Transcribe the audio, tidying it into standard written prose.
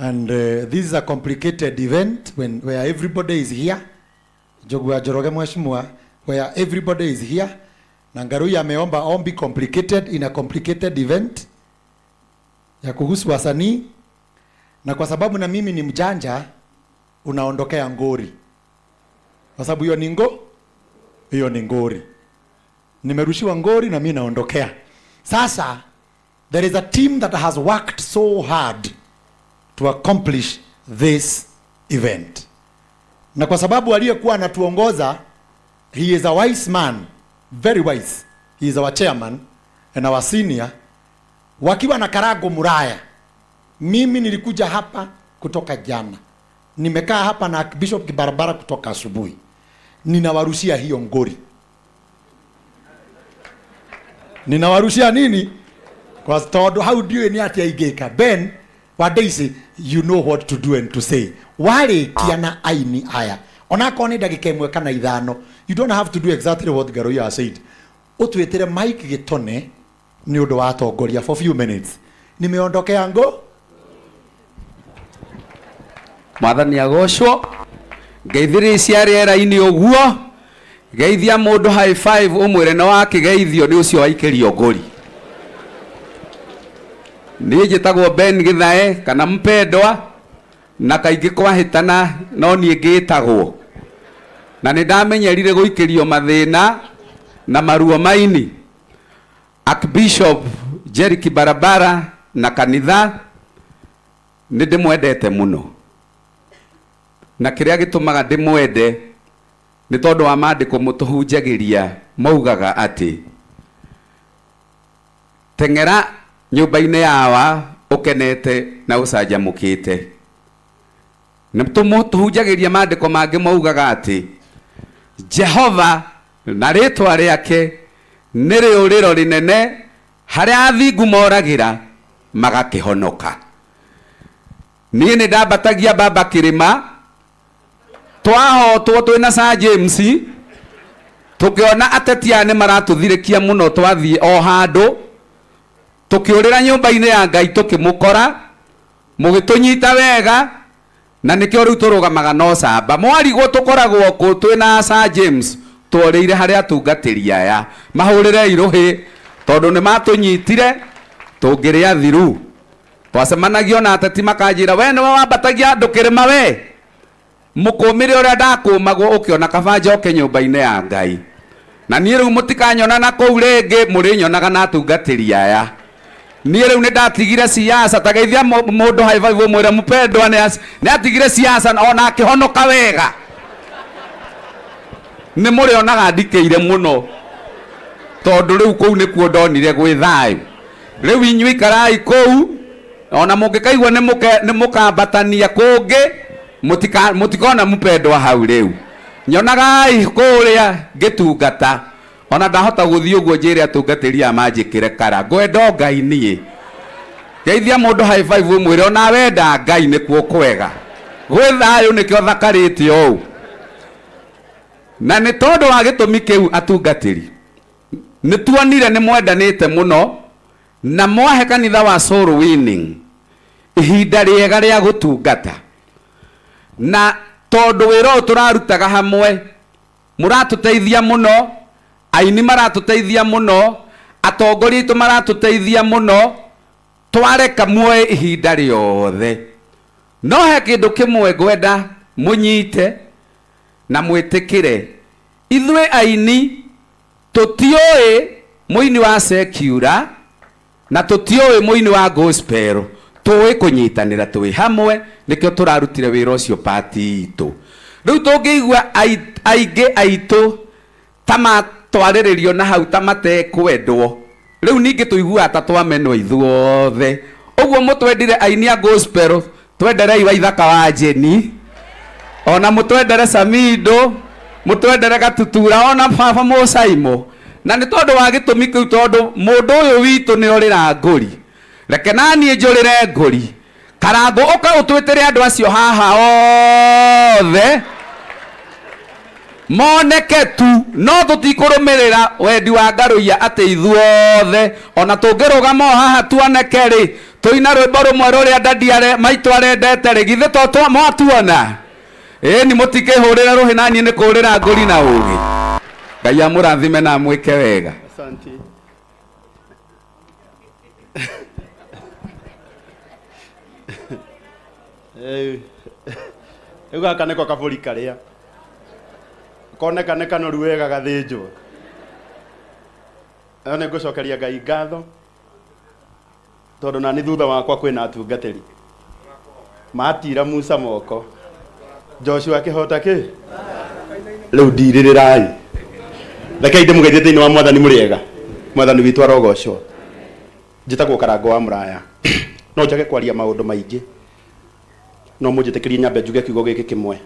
And this is a complicated event where everybody is here. Njogu wa Njoroge mheshimiwa, where everybody is here. Na Ngarui ameomba ombi complicated in a complicated event ya kuhusu wasanii, na kwa sababu na mimi ni mjanja, unaondokea ngori, kwa sababu hiyo ni hiyo ni ngori. Nimerushiwa ngori na mimi naondokea. Sasa there is a team that has worked so hard to accomplish this event, na kwa sababu aliyekuwa anatuongoza, he is a wise man, very wise. He is our chairman and our senior, wakiwa na Karago Muraya. Mimi nilikuja hapa kutoka jana, nimekaa hapa na Bishop Kibarabara kutoka asubuhi, ninawarushia hiyo ngori. Ninawarushia nini? Kwa tondu hau ndiũĩ nĩ atĩa ingĩka. Ben wa Daisy, you know what to do and to say. Warĩkia na aini aya, onakorwo nĩ ndagĩka 1 kana 5, you don't have to do exactly what Ngaruiya has said. Ũtwĩtĩre Mike Gĩtone nĩ ũndũ wa atongoria for few minutes. Nimeondokea ngo. Mwathani agocwo. Ngeithĩrĩria cia rĩera-inĩ ũguo, geithia mũndũ high five ũmwĩre nĩ wakĩgeithio nĩ ũcio waikĩrio ngũri. Niĩ njĩtagwo Ben Githae kana mpendwa, na kaingĩ kwahĩtana no niĩ ngĩtagwo. Na nĩ ndamenyerire gũikĩrio mathĩna na maruo maini. Archbishop Jerry Kibarabara na kanitha nĩ ndĩmwendete mũno. Na kĩrĩa gĩtũmaga ndĩmwende nĩ tondũ wa maandĩko mũtũhunjagĩria maugaga atĩ teng'era nyũmba-inĩ yawa ũkenete na ũcanjamũkĩte. Nĩ tũhunjagĩria maandĩko mangĩ maugaga atĩ Jehova na rĩtwa rĩake nĩ rĩũrĩro rĩnene harĩa athingu moragĩra magakĩhonoka. Niĩ nĩ ndambatagia baba kĩrĩma, twahotwo twĩna Sir James, tũkĩona ateti aya nĩ maratũthirĩkia mũno, twathiĩ o handũ tũkĩũrĩra nyũmba-inĩ ya Ngai tũkĩmũkora, mũgĩtũnyita wega, na nĩkĩo rĩu tũrũgamaga no camba. Mwarigwo tũkoragwo kũ twĩna Sir James, tworĩire harĩa atungatĩri aya mahũrĩre irũhĩ tondũ nĩ matũnyitire tũngĩrĩa thiru. Twacemanagio na ateti makanjĩra we nĩwe wambatagia andũ kĩrĩma, we mũkũmĩre ũrĩa ndakũmagwo ũkĩona kaba njoke nyũmba-inĩ ya Ngai. Na niĩ rĩu mũtikanyona na kũu rĩngĩ, mũrĩnyonaga na atungatĩri aya. Niĩ rĩu nĩ ndatigire siasa, ta geithia mũndũ high five ũmwĩre mpendwa nĩ atigire siasa ona akĩhonoka wega. Nĩ mũrĩonaga ndikĩire mũno tondũ rĩu kũu nĩkuo ndonire gwĩ thayũ. Rĩu inyuĩ ikarai kũu, ona mũngĩkaigua nĩ mũkambatania kũngĩ, mũtikona mpendwa hau rĩu. Nyonagai kũrĩa ngĩtungata, ona ndahota gũthiĩ ũguo njĩre atungatĩri aya manjĩkĩre kara. Ngwenda o Ngai niĩ. Geithia mũndũ high five ũmwĩre ona wenda Ngai nĩkuo kwega. Gwĩ thayũ nĩkĩo thakarĩte ũũ. Na nĩ tondũ wa gĩtũmi kĩu atungatĩri, nĩ tuonire nĩ mwendanĩte mũno na mwahe kanitha wa Soul Winning ihinda rĩega rĩa gũtungata. Na tondũ wĩra ũyũ tũrarutaga hamwe, mũratũteithia mũno, aini maratũteithia mũno, atongoria aitũ maratũteithia mũno, twareka muoe ihinda rĩothe. No he kĩndũ kĩmwe ngwenda mũnyite na mwĩtĩkĩre. Ithuĩ aini tũtiũĩ mũini wa secular na tũtiũĩ mũini wa gospel, tũĩ kũnyitanĩra twĩ hamwe, nĩkĩo tũrarutire wĩra ũcio pati itũ. Rĩu tũngĩigua aingĩ aitũ ta matwarĩrĩrio na hau ta matekwendwo, rĩu ningĩ tũiguaga ta twamenwo ithuothe. Ũguo mũtwendire aini a gospel, twenderei Waithaka wa Jeni, ona mũtwendere Samido, mũtwendere Gatutura, ona baba Mũcaimo. Na nĩ tondũ wa gĩtũmi kĩu, tondũ mũndũ ũyũ witũ nĩ orĩra ngũri, reke naniĩ njũrĩre ngũri. Karangũ ũka ũtwĩtĩre andũ acio haha othe moneke tu, no tũtikũrũmĩrĩra wendi wa Ngaruiya atĩ ithuothe ona tũngĩrũgama o haha tuoneke rĩ, Tũina rwĩmbo rũmwe rũrĩa dadi maitũ arendete rĩ, githĩ to mwatuona? Ĩni mũtikĩhũrĩre rũhĩ na niĩ nĩ kũhũrĩra ngũri na ũgĩ. Ngai amũrathime na amwĩke wega. Asante. Rĩu gaka nĩko kabũri karĩa koneka nĩ kanoru wega gathĩnjwo. No nĩ ngũcokeria Ngai ngatho tondũ nani thutha wakwa kwĩna atungatĩri matira Musa moko Joshua akĩhota kĩ rĩu ndirĩrĩrai. Rekei ndĩmũgeithie thĩinĩ wa mwathani mũrĩega. Mwathani witũ arogocwo. Njĩtagwo Karango wa Mũraya. No njage kwaria maũndũ maingĩ, no mũnjĩtĩkĩrie nyambe njuge kiugo gĩkĩ kĩmwe.